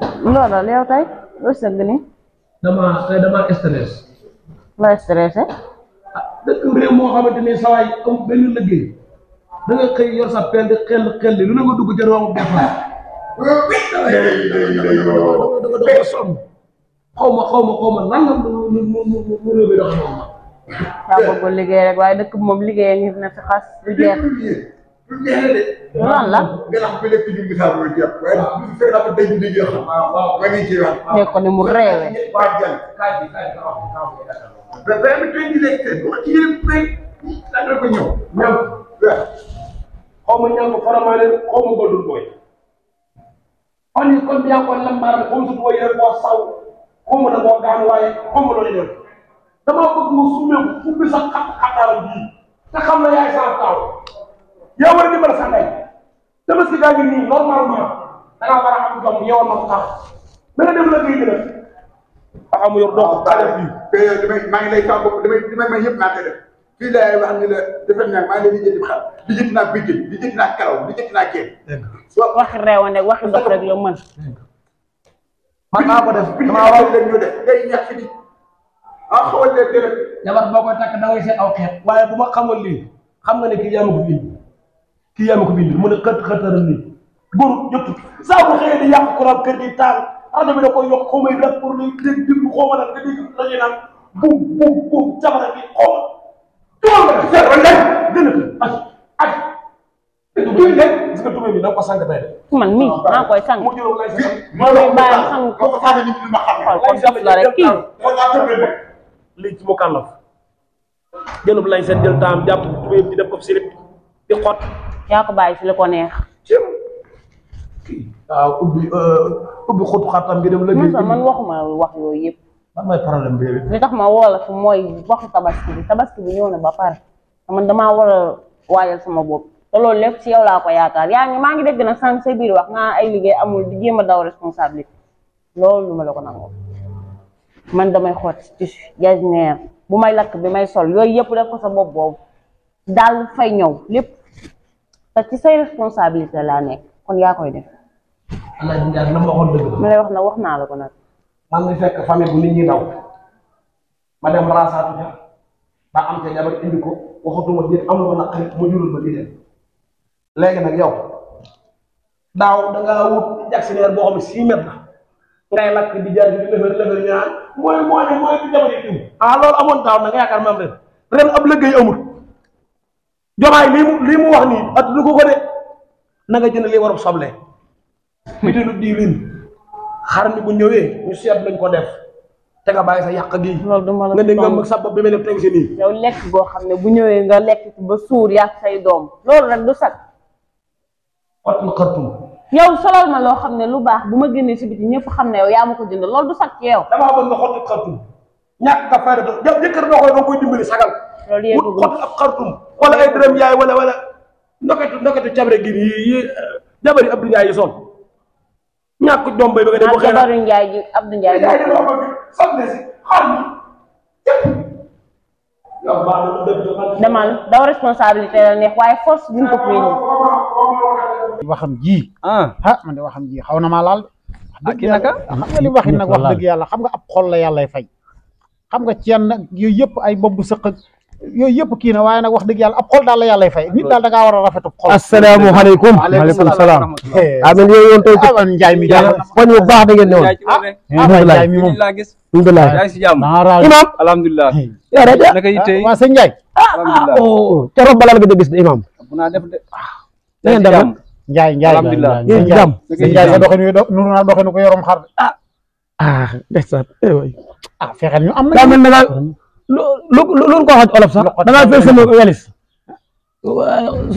loolu la yow tey loo sëgg ni dama stress. la stressé. dëkk réew moo xamante ni saa waay am benn liggéey da nga xëy yor sa pelle di xel lu ne nga dugg ca romb dépense. da nga sonn xaw ma lan la mu réew mi doxee moom. yaa bëgg liggéey rek waaye dëkk bi moom liggéey ngi na fi xas du jeex. lan la. ne ko ni mu réewe. xaw ma ñaan ko faramaale xaw ma ko dul booy. on est kon yaa ko lambaar xaw ma su booy rek boo saw xaw ma da boo daan waaye xaw ma loolu def damaa bëgg nga summeeku ubbi sa xataaram bii te xam na yaay sa taaw yaa war a dimbal sa ndey Tabaski gaa ngi nii normalement da ngaa war a am jom yeewal ma ko tax mais nga dem la ngay def a mu yor doo xale bii maa ngi lay saa bopp damay may yëpp maa koy def fii lay wax ni la defe naa maa ngi lay lijjanti xel lijjanti naa bijjën lijjanti naa karaw lijjanti naa kee waxi reewande waxi dox rek la mën. man maa ko def damaa war leen ñu def day ñax fi di xawal leen dërëm jabar boo koy takk da ngay seet aw xeet waaye bu ma xamoon lii xam nga ne kii yaa ma ko bindi kii yaa ma ko bindi mu ne xëtëral nii góor jot saa bu xëyee di yàq courant kër gi taal rajo bi da koy yokk xaw may def pour luy dégg déglu xaw ma nag nga dégg la ñuy naan buum jabara bi xaw ma tumal nga seet wala gën a ak duy leen gis nga tubé bi da nga ko sang tey de man mii maa koy sang. mu jëloon lay sa moo lay bàyyi sang ko. ko xamee nit ñi ma xam xool kon def la rek kii. lii ci mu kàllaf jëlub lañ seen jël temps jàpp tubé di def ko sirip di xott yaa ko bàyyi fi la ko neex. waaw ubbi xotu xartam bi dem la man waxuma wax yooyu yëpp. lan mooy problème bi li tax ma woo la fi mooy waxu tabaski bi ñëw na ba pare man damaa war a waajal sama bopp te loolu lépp ci yow laa ko yaakaar maa ngi dégg na sànq sa biir wax nga ay liggéey amul di jéem a daw responsabilité loolu lu ma la ko nangoo man damay xoot tissu jasneer bu may lakk bi may sol yooyu yëpp def ko sa bopp boobu daal fay ñëw lépp te ci say responsabilité laa nekk kon yaa koy def. Alaaji Njaay la ma waxoon dëgg la. ma lay wax na wax naa la ko nag. man ngi fekk famille bu nit ñi daw ma dem raasaatu ja ba am ca jabar indi ko waxatuma nit am na ma naqari mu jurul ma di dem léegi nag yow daaw da ngaa wut jaxinaire boo xam ne 6 mètres la ngay lakk di jaar di lëfër ñaan mooy di jabar yi loolu amoon daaw na nga yaakaar maam ren ab liggéey amul jomaay lii mu wax nii at lu ko de na nga jënd lii warub soble mi te lu diwlin xar mi bu ñëwee ñu seet lañ ko def te nga bàyyi sa yàq gi. loolu duma la nga dégg nga sa bopp bi mel ne teg si nii. yow lekk boo xam ne bu ñëwee nga lekk ba suur yàq say doom loolu rek du sag. xottu xartum. yow solal ma loo xam ne lu baax bu ma génnee si biti ñëpp xam ne yow yaa ma ko jënd loolu du sag ci yow. damaa bëgg nga xottu xartum ñàkk nga fay rek jëkkër doo koy dimbali sagal. loolu yëpp wut xottu ab xartum wala ay dërëm yaay wala ndoketu cabre gi yi jabari Abdou Ndiaye yi sol. ñàkk doom bay ba nga dem bu xëy na Jabaru Njaay ji Abdou Njaay demal daw responsabilité la neex waaye force buñ ko fii waxam ji man de waxam ji xaw na maa laal kii naka xam nga li waxit nag wax dëgg yàlla xam nga ab xol la yàllay fay xam nga ceen nag yooyu yëpp ay bopp sëq yooyu yëpp kii na waaye nag wax dëgg yàlla ab xol daal la yàllay fay nit daal da ngaa war a rafetu xol. asalaamaaleykum. waaleykum salaam. amin yow yoon tey aman Njaay mi jàll kon bu baax da ngeen ne woon. Njaay mi moom alhamdulilah imam alhamdulilah yaa rek naka yi tey waa sëñ Njaay alhamdulilah te rob balal nga de gis ne imam bu naa def de da ngeen dem Njaay alhamdulilah sëñ Njaay sa doxin wi nuru naa doxinu ko yorom xar ndeysaan fexeel ñu am daa mel na lu ko wax olof sax da ngaa fel sama welis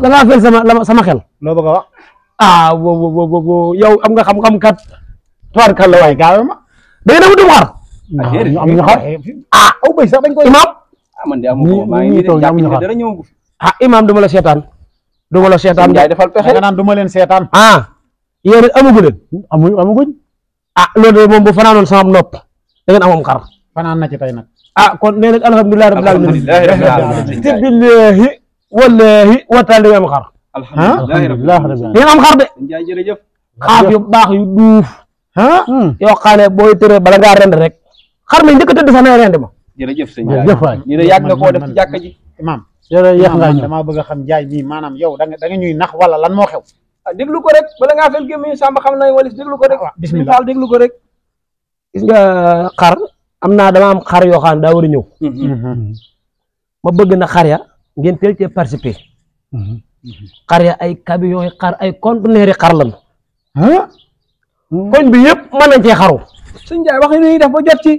da ngaa fel sama xel loo bëgg a wax yow am nga xam-xam kat tuwaar kan la waay gaawe ma da ngeen a wutum xar ñu am ñu xar aw béy sax dañ koy imam man de amu ko maa ngi nii jàpp dara ñëw imam duma la seetaan Njaay defal pexe nga naan du ma leen seetaan yéen it amagu leen amaguñ loolu de moom bu fanaanoon sama nopp da ngeen amam xar fanaan na ci tey nag kon nee nag alhamdulilah rabbil alamin te billahi wallahi wataal da ngeen am xar alhamdulilah ngeen am xar de Njaay jërëjëf xaaf yu baax yu duuf yoo xam ne booy tëree bala ngaa rend rek xar mi njëkk a tëdd sax na rend ma. jërëjëf sëñ Ndiaye ñu ne yàgg nga koo def ci jàkka ji. imam jërëjëf damaa bëgg a xam Ndiaye mii maanaam yow da nga ñuy nax wala lan moo xew. ah déglu ko rek bala ngaa fel gémmiñ Samba xam na walis déglu ko rek. bismillah Fall déglu ko rek. gis nga xar dama am xar yoo xam ne daa war a ñëw. ma bëgg na xar ya ngeen teel cee participer. xar ya ay camions yi xar ay conteneurs yi xar lan. koñ bi yëpp mën nañ cee xaru. sëñ Ndiaye wax ni def ba jot ci.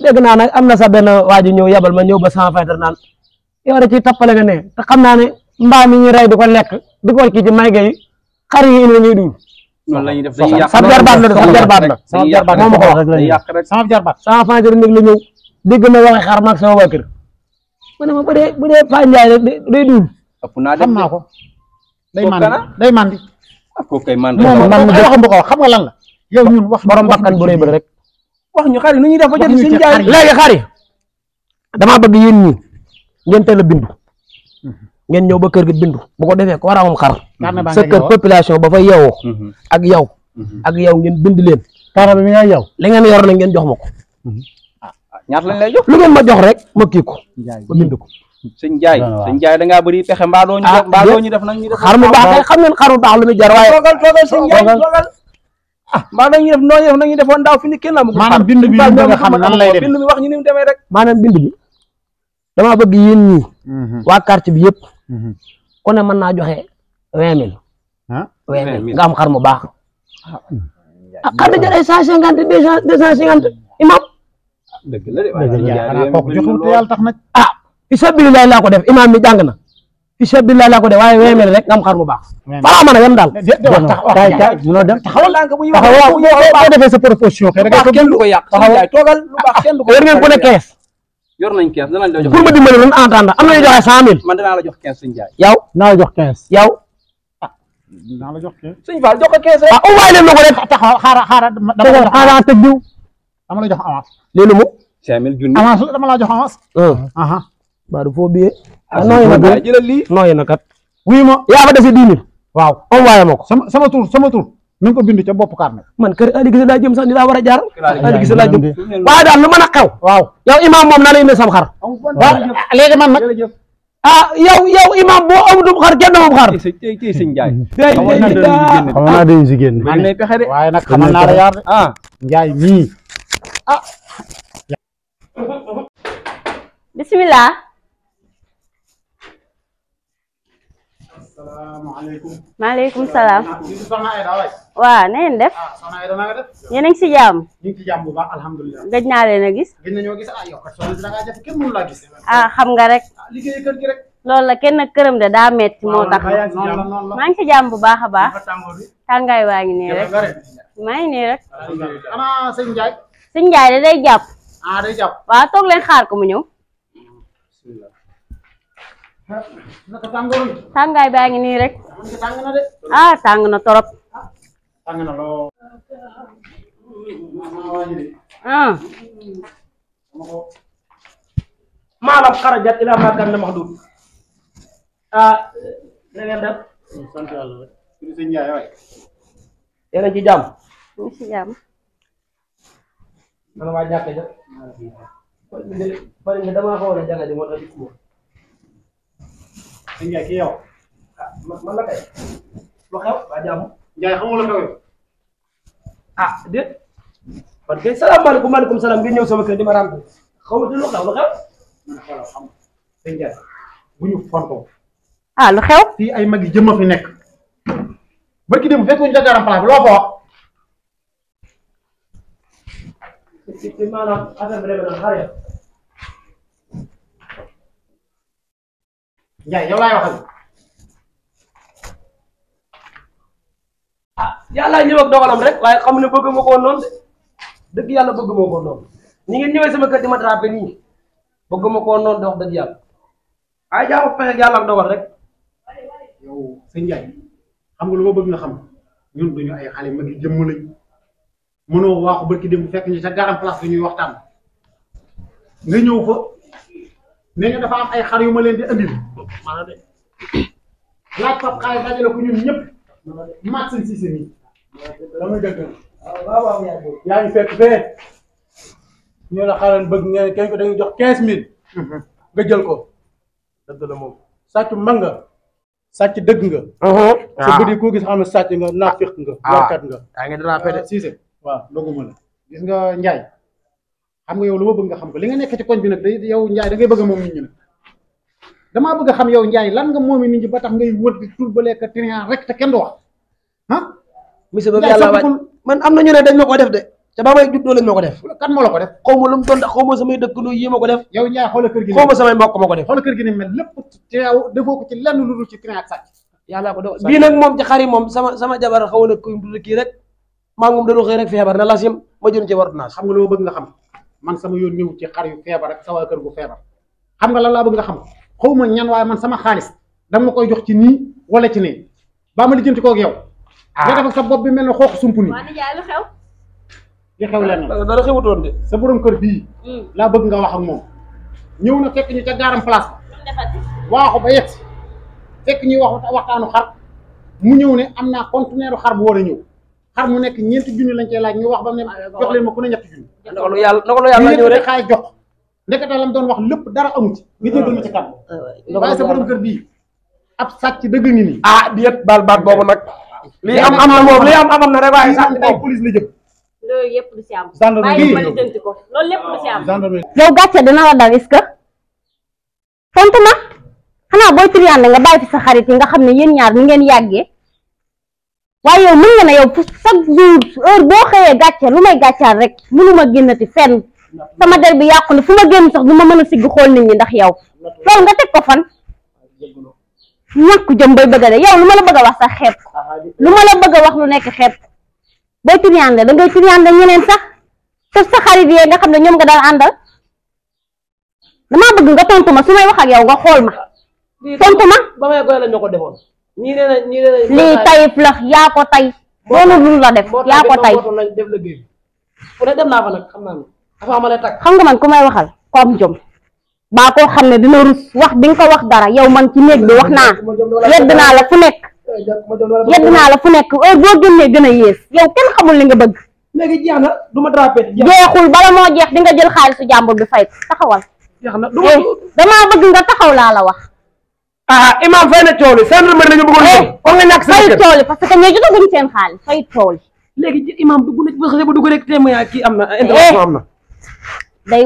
dégg naa nag am na sa benn waa ji ñëw yabal ma ñëw ba 100 faytar naan yow da ciy tappale nga ne te xam naa ne mbaam yi ñu rey di ko lekk di ko kii ci may gay xar yi indi ñuy dund. noonu la ñuy def dañuy yàq sama jarbaat la sama jarbaat la sama jarbaat moo ma ko wax dañuy yàq rek. sama jarbaat 100 faytar nag la ñëw dégg na waxe xar maag sama waa kër ma ne ma bu dee Fane Ndiaye rek day dund. ëpp naa xam naa ko day mandi kooku kay man moom waxam bu ko wax xam nga lan la yow ñun wax borom bakkan bu rëy ba rek wax ñu xar yi nu ñuy def ba jot sëñ Ndiaye. léegi xar yi damaa bëgg yéen ñi ngeen teel a bindu ngeen ñëw ba kër gi bindu bu ko defee ko war a am xar sa kër population ba fa yeewoo ak yow ngeen bind leen tara bi mi ngay yow li ngeen yor na ngeen jox ma ko ñaata lañ lay jox lu ngeen ma jox rek ma kii ko ba bind ko sëñ Ndiaye da ngaa bëri pexe mbaa doo ñu def nag ñu def xar mu baax kay xam ngeen xar mu baax lu muy jar waaye toogal sëñ Ndiaye toogal mbaa dañuy def noo def nañu defoon daaw fi ni kenn amul maanaam bind bi ñu bëgg a xam nan lay dem bind mi wax ñu ni mu demee rek maanaam bind bi damaa bëgg yéen ñi waa quartier bi yëpp ku ne mën naa joxe 20 000 nga am xar mu baax xar da jar ay 150 250 imam dëgg la de xanaa kooku joxewut yàlla tax nag fi sabilillah laa ko def imam mi jàng na fi sabilillah laa ko def waaye 20 000 rek nga am xar mu baax balaa mën a yem daal munoo dem taxawal ndànk bu ñu taxawal boo defee sa proposition kay da ngay kenn du ko yàq sëñ Ndiaye toogal lu baax kenn du ko yor ngeen ku ne 15 yor nañ 15 danañ la jox pour ma dimbali leen entendre am na ñu joxe 100 000 man danaa la jox 15 sëñ Ndiaye yow naa la jox 15 yow naa la jox 15 sëñ Fall jox ko 15 rek envoyé leen ma ko rek taxaw xaaral dama tëj diw dama la jox avance léegi mu 5000 junni avance dama la jox avance baa du foo biyee nooyi na kat jëlal lii nooyi na kat wuy ma yaa fa dese 10 000 waaw envoyé ma ko sama tur na nga ko bind ca bopp carnet man kër Ali Gise daa jëm sax ni daa war a jaar Ali Gise daa jëm waaye daal lu mën a xew waaw yow imam moom na la indi sam xar waaw léegi man nag yow imam boo amutum xar kenn moom xar tey sëñ Ndiaye xam naa dañu si génn nay pexe de waaye nag xamal naa la yaar de Ndiaye mii bismillah. asalaamaaleykum. maaleykum salaam. soxna Aida waay. waa na ngeen def. soxna Aida na nga def. yéen a ngi si jàmm. ñu ngi ci jàmm bu baax alhamdulilah. gëj naa leen a gis. gën nañoo gis yow kat soxna si da ngaa jafe kenn mënu laa gis. xam nga rek. liggéey kër gi rek. loolu la kenn këram de daa metti moo tax. maa ngi si jàmm bu baax a baax. tàngaay waa ngi nii rek. maa ngi nii rek. ana sëñ Ndiaye. sëñ Ndiaye de day jàpp. day jàpp. waaw toog leen xaar ko mu ñëw. naka tàngoor yi. tàngaay baa ngi nii rek. tàng na de. tàng na torop. tàng na loo. maalam xarajat ila ma kan mahdud da ngeen def sant yàlla rek. sëñ Ndiaye waay. yéen a ci jàmm. ñu ngi si jàmm. man waa jàkka ja bari nga damaa xaw a jàkka ji moo tax sëñ Ndiaye kii yow. man la kay lu xew waa jàmm Ndiaye xamul la xew yow. déet man kay salaamaaleykum maaleykum salaam ngeen ñëw sama kër di ma ràmp xaw ma lu xew lu xew xam nga sëñ Ndiaye bu ñu fontoo. lu xew. fii ay mag yi jëmm fi nekk. barki dem bu fekkoon ca garam place bi loo fa wax. ci maanaam affaire bi demee na xar ya Ndiaye yow laay waxal. yàlla ñëw ak dogalam rek waaye xam ne bëgg ma ko woon noonu de dëgg yàlla bëgg ma ko woon noonu ni ngeen ñëwee sama kër di ma trappé nii bëgg ma ko woon noonu de wax dëgg yàlla ay jaamu pexe yàlla ak dogal rek. yow sëñ Ndiaye xam nga lu ma bëgg nga xam ñun duñu ay xale mag yi jëmm lañ mënoo waaxu barki dem bu fekk ñu ca garam place bi ñuy waxtaan nga ñëw fa ne ñu dafa am ay xar yu ma leen di andil maanaam de laaj fab xaalis dajale ko ñun ñëpp maag sëñ Cissé nii damay dëgg waaw yaa ngi fekk fee ñu la xaaral bëgg ngeen kenn ko dañuy jox 15000 nga jël ko dëgg la moom sàcc mag nga sàcc dëgg nga sa bëdi koo gis xam ne sàcc nga naafiq nga warkat nga yaa ngi dara pede Cissé waaw doguma la gis nga Ndiaye xam nga yow lu ma bëgg nga xam ko li nga nekk ci koñ bi nag yow Ndiaye da ngay bëgg moom nit ñi nag damaa bëgg a xam yow Ndiaye lan nga moomi nit ñi ba tax ngay wër di tul ba lekk trian rek te kenn du wax ah monsieur ba yàlla waaj man am na ñu ne dañ ma ko def de te ba may juddoo lañ ma ko def kan moo la ko def xaw ma lu mu doon xaw ma samay dëkkandoo yi ma ko def yow Ndiaye xoolal kër gi xaw ma samay mbokk ma ko def xoolal kër gi ni mel lépp ci yow defoo ko ci lenn lu dul ci trian ak sàcc yàlla ko def bii nag moom ci xar yi moom sama jabar xaw na ko kii rek maa ngi moom dañoo xëy rek feebar na las yëm ma jënd ci ordonnance xam nga lu ma bëgg nga xam man sama yoon ñëw ci xar yu feebar ak sa waa kër gu feebar xam nga lan laa bëgg nga xam xaw ma ñan waaye man sama xaalis dama ma koy jox ci nii wala ci nii baa ma lijjanti koog yow nga def ak sa bopp bi mel ne xoox sump nii waa nijaay lu xew li xew lenn dara xewutoon de sa borom kër bii laa bëgg nga wax ak moom ñëw na fekk ñu ca gaaram place ba waaxu ba yegg fekk ñuy wax waxtaanu xar mu ñëw ne am naa conteneur xar bu war a ñëw xar mu nekk 4 junni lañ cey laaj ñu wax ba mu ne jox leen ma ku ne 7 junni naka lu yàlla ñëw rek xaay jox ndekete lam doon wax lépp dara amu ci nga jéggal ma ci kàddu waaye sa borom kër bii ab sàcc dëgg ngi nii diet baal baat boobu nag lii am na moom lii am na rek waaye sàcc ay police la jëm loolu yëpp du si am gendarmerie bàyyi ma lijjanti ko loolu lépp du si am gendarmerie yow gàcce dina la dal est-ce que tontu ma xanaa booy triande nga bàyyi fi sa xarit yi nga xam ne yéen ñaar ni ngeen yàggee waaye yow mën nga ne yow chaque jour heure boo xëyee gàcce lu may gàccaal rek mënuma génnati fenn sama der bi yàqu na fu ma génn sax du ma mën a sigg xool nit ñi ndax yow loolu nga teg ko fan ñàkk jëm bay bëgg a de yow lu ma la bëgg a wax sax xeeb ko lu ma la bëgg a wax lu nekk xeeb ko booy triande da ngay triande ñeneen sax te sa xarit yee nga xam ne ñoom nga daan àndal damaa bëgg nga tontu ma su may wax ak yow nga xool ma tontu ma ba may goy lañ ma ko defoon ñii nee na lii tayif la yaa ko tay doonu lu la def yaa ko tay def la géej fu ne dem naa fa nag xam naa ne dafa ma lay tag xam nga man ku may waxal ko am jom baa koo xam ne dina rus wax bi nga ko wax dara yow man ci néeg bi wax naa yedd naa la fu nekk heure boo génnee gën a yées yow kenn xamul li nga bëgg léegi jeex na du ma drapé jeexul bala moo jeex di nga jël xaalisu jàmbur bi fay taxawal jeex na damaa bëgg nga taxaw laa la wax imam fay na cooli seen remède la ñu bëggoon ko nga ñàkk sa fay cooli parce que ñoo jotaguñ seen xaalis fay cooli léegi imam dugg na ci ba dugg rek témoin kii am na intervention am na day